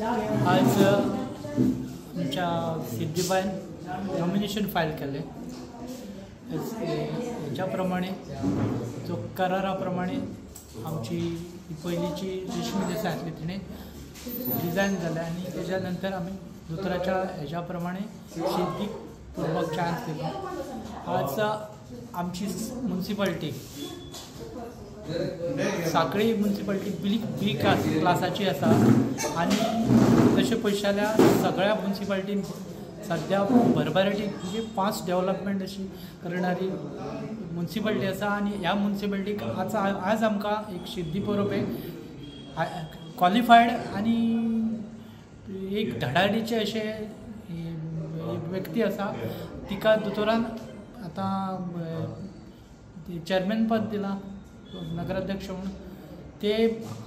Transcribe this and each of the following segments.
आज आमच्या सिद्दीबायन nomination file केलें. हेच्या प्रमाणे जो करारा प्रमाणे आमची पयलींची रश्मी देसाय आसली तिणें डिजायन जालें आनी तेज्या नंतर आमी दोतोराच्या हेज्या प्रमाणे सिद्दीक प्रभूक चान्स दिलो. आज आमची मुन्सिपाल्टी सांखळी मुन्सिपाल्टी बी क्लासाची आसा आनी तशें पळयत जाल्यार सगळ्या मुन्सिपाल्टीन सद्या भरभराटी म्हणजे फास्ट डेवलपमेंट अशी करणारी मुन्सिपाल्टी आसा आनी ह्या मुन्सिपाल्टीक आज आमकां एक सिद्दी परब एक क्वॉलिफायड आनी एक धडाडीचे अशे व्यक्ती आसा. तिका दोतोरान आतां चेअरमॅन पद दिलां नगराध्यक्ष म्हणून. ते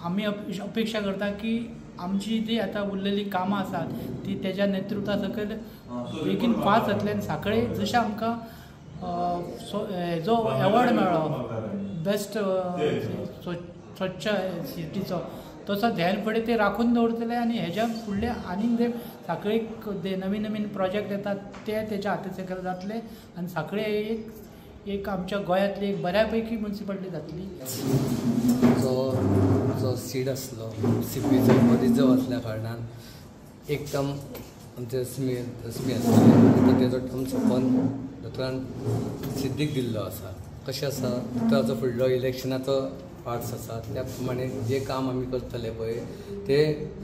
आमी अपेक्षा करता की आमची जी आतां उरलेली कामां आसात ती तेज्या नेतृत्वा सकयल बेगीन फास्ट जातले आनी सांखळे जशें आमकां हेजो एवॉर्ड मेळ्ळो बेस्ट स्वच्छ सिटीचो तसो ध्यान फुडें ते राखून दवरतले आनी हेज्या फुडले आनीक जे सांखळेक जे नवीन नवीन प्रोजेक्ट येतात ते तेज्या हाता सकयल जातले आनी सांखळे एक आमच्या गोंयांतली एक बऱ्या पैकी मुन्सिपाल्टी जातली. जो जो सीट आसलो सीपीचो रिजर्व आसल्या कारणान एक टर्म आमचे रश्मी आसले आतां तेजो टर्म सोंपोवन दोतोरान सिद्दीक दिल्लो आसा. कशें आसा दोतोराचो फुडलो इलेक्शनाचो पार्ट्स आसा त्या प्रमाणे जे काम आमी करतले पळय ते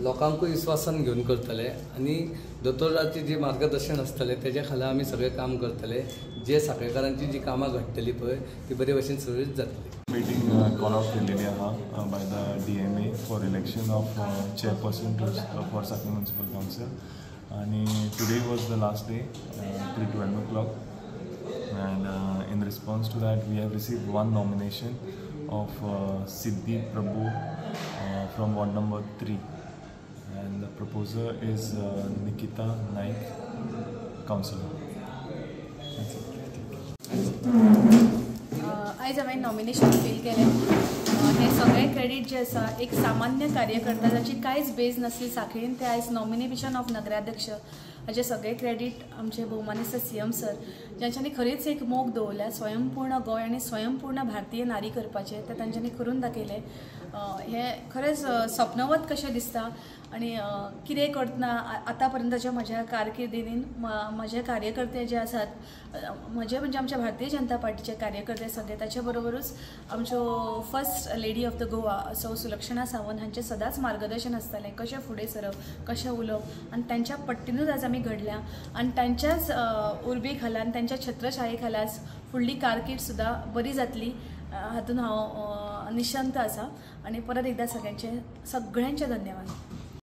लोकांकूय विस्वासान घेवन करतले आनी दोतोराचे जे मार्गदर्शन आसतलें तेज्या खाला आमी सगळें काम करतले. जे सांखळेकारांची जी कामां घडटली पळय ती बरे भशेन सुरळीत जातली. Meeting call out केलेली आहा by the DMA for election of chairperson to for Sanquelim municipal council आनी today was the last day till 12 o'clock and in response to that we have received one nomination of Siddhi Prabhu from ward number 3 and the proposer is Nikita Naik, councillor. That's it. आयज हांवें nomination feel केलें. हें सगळें credit जें आसा एक सामान्य कार्यकर्ता जाची कांयच बेज नासली सांखळीन ते आयज नॉमिनेशन ऑफ नगराध्यक्ष हाजें सगळें क्रेडीट आमचे भोवमानेस्त CM sir ज्यांच्यांनी खरीच एक मोग दवरल्या स्वयंपूर्ण गोंय आनी स्वयंपूर्ण भारतीय नारी करपाचें तें तांच्यांनी करून दाखयलें. हें खरेंच स्वप्नवत कशें दिसता आनी कितें करतना आतां पर्यंतच्या म्हज्या कारकिर्दीन म्हजे कार्यकर्ते जे आसात म्हजे म्हणजे आमच्या भारतीय जनता पार्टीचे कार्यकर्ते सगळे ताचे बरोबरूच आमच्यो first lady of the Goa so Sulakshana Sawant हांचें सदांच मार्गदर्शन आसतालें कशें फुडें सरप कशें उलोवप आनी तांच्या पट्टीनूच आज आमी घडल्या आनी तांच्याच उर्बे खाला आनी तांच्या छत्रछाये खालाच फुडली कारकीर्द सुद्दां बरी जातली हातून हांव निशंत आसा आनी परत एकदां सगळ्यांचे सगळ्यांचे धन्यवाद.